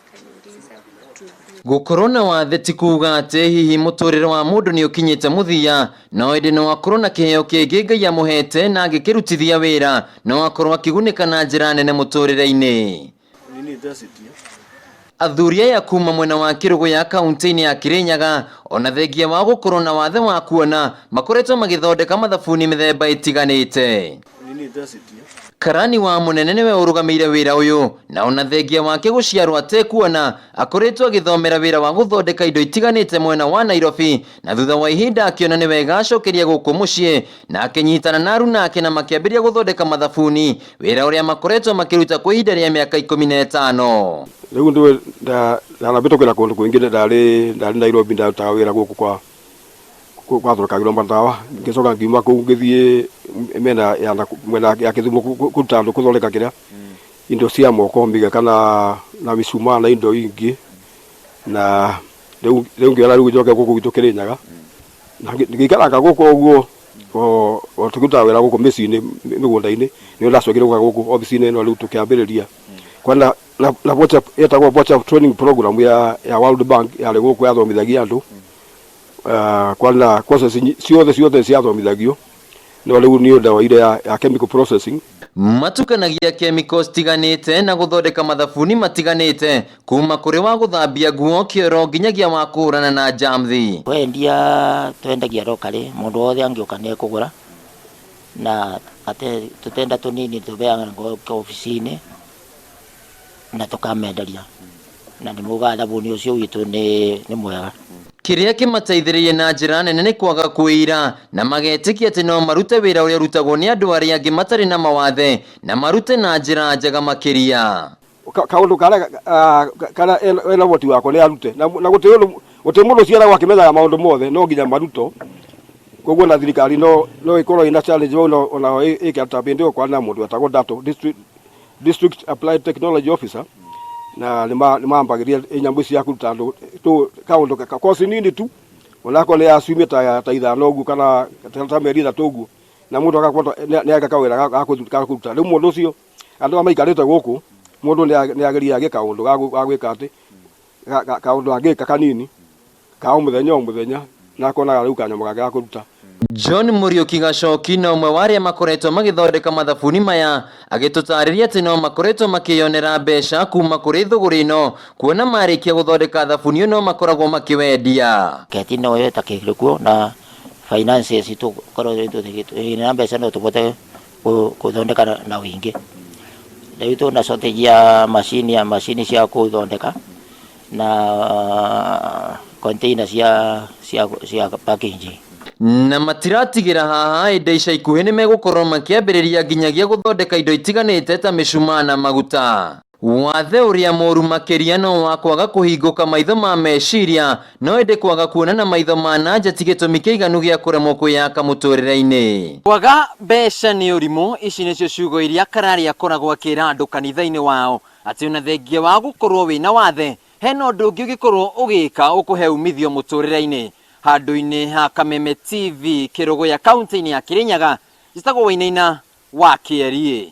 Akaniuliza tunafanya Gũkorwo na wathe ti kuga atĩ hihi mũtũrĩre wa mũndũ nĩ ũkinyĩte mũthia, no ĩndĩ no akorwo na kĩheo kĩngĩ Ngai amũhete na angĩkĩrutithia wĩra no akorwo akĩgunĩka na njĩra nene mũtũrĩre-inĩ. Athuri aya kuma mwena wa Kĩrũgũya kaunti-inĩ ya Kĩrĩnyaga ona thengia wa gũkorwo na wathe wa kuona makoretwo magĩthondeka mathabuni mĩthemba ĩtiganĩte. Karani wa mũnene nĩwe ũrũgamĩire wĩra ũyũ na ona thengia wake gũciarwo atekuona akoretwo agĩthomera wĩra wa gũthondeka indo itiganĩte mwena wa Nairobi na thutha wa ihinda akĩona nĩ wega acokeria gũkũ mũciĩ na akĩnyitana na aruna ake na makĩambĩrĩria gũthondeka mathabuni, wĩra ũrĩa makoretwo makĩruta kwa ihinda rĩa mĩaka 15. Rĩu ndũĩ ndanambĩtũkĩra kũndũ kũingĩ, ndarĩ ndarĩ Nairobi, ndarutaga wĩra gũkũ kwa gwathondekagĩrwo matawa, ngĩcoka ngiuma kũu ngĩthiĩ mĩena ya mwena ya Kĩthumo kũruta andũ gũthondeka kĩrĩa indo cia moko, mĩgeka na mĩcumaa na indo ingĩ, na rĩu rĩu ngĩona rĩu njoke gũkũ gwitũ Kĩrĩnyaga na ngĩikaranga gũkũ ũguo o tũkĩrutaga wĩra gũkũ mĩciĩ-inĩ, mĩgũnda-inĩ, nĩrĩo ndacokire gũka gũkũ obici-inĩ ĩno rĩu tũkĩambĩrĩria kwenda na WhatsApp yetagwo WhatsApp training program ya World Bank yarĩ gũkũ yathomithagia andũ. Kwarĩ na courses ciothe ciothe ciathomithagio, no rĩu niĩ ndoire ya chemical processing. Matukanagia chemicals citiganĩte na gũthondeka mathabuni matiganĩte kuma kũrĩ wa gũthambia nguo, kĩoro nginyagia wa kũhũrana na jamthi. Kwendia twendagia locally, mũndũ wothe angĩũka nĩ ekũgũra, na ate tũtenda tũnini tũbeanaga obici-inĩ na tũkamenderia, na nĩ maugaga thabuni ũcio witũ nĩ mwega. Kĩrĩa kĩmateithĩrĩirie na njĩra nene nĩ kwaga kwĩira na magetĩkia atĩ no marute wĩra ũrĩa ũrutagwo nĩ andũ arĩa angĩ matarĩ na mawathe na marute na njĩra njega makĩria. Kaũndũ karĩa karĩa ena ũhoti wako nĩ arute, na gũtirĩ ũndũ, gũtirĩ mũndũ ũciaragwo akĩmenyaga maũndũ mothe, no nginya maruto. Koguo na thirikari no ĩkorwo ĩna challenge onayo ĩke ta hĩndĩ ĩyo kwarĩ na mũndũ wetagwo DATO, District Applied Technology Officer, na nĩ mambagĩria nyamũ ici cia kũruta andũ kaũndũ koci nini tu, onakorwo nĩ ya ciumia ta 5 ũguo kana ta mĩeri 3 ũguo, na mũndũ agakorwo nĩ eka kawĩra ga kũruta. Rĩu mũndũ ũcio, andũ aya maikarĩte gũkũ, mũndũ nĩ ageria agĩe kaũndũ ga gwĩka atĩ, kaũndũ angĩka kanini ka o mũthenya o mũthenya, na akonaga rĩu kanyamũ gake ga kũruta. John Mũriũki Gacoki na ũmwe wa arĩa makoretwo magĩthondeka mathabuni maya agĩtũtarĩria atĩ no makoretwo makĩyonera mbeca kuma kũrĩ thũgũrĩ ĩno kuona marĩkia gũthondeka thabuni ũyũ no makoragwo makĩwendia. Keti no ĩtakĩrĩ kuo na finances tũkorwo na mbeca no tũbote gũthondeka na ũingĩ. Rĩu twĩna shortage ya macini ya macini cia gũthondeka na container cia packaging. Na matiratigĩra haha ĩndĩ ica ikuhĩ nĩ megũkorwo makĩambĩrĩria nginyagia gũthondeka indo itiganĩte ta mĩcumaa na maguta. Wathe ũrĩa mũru makĩria no wa kwaga kũhingũka maitho ma meciria, no ĩndĩ kwaga kuona na maitho ma na nja ti gĩtũmi kĩiganu gĩa kũremwo kwĩyaka mũtũrĩre-inĩ. Kwaga mbeca nĩ ũrimũ, ici nĩcio ciugo iria Karari akoragwo akĩra andũ kanitha-inĩ wao, atĩ ona thengia wa gũkorwo wĩna wathe, hena ũndũ ũngĩ ũngĩkorwo ũgĩka ũkũhe umithio mũtũrĩre-inĩ. Handũ-inĩ ha Kameme TV, Kĩrũgũya, kaunti-inĩ ya Kĩrĩnyaga, njĩtagwo Wainaina wa Kĩeriĩ.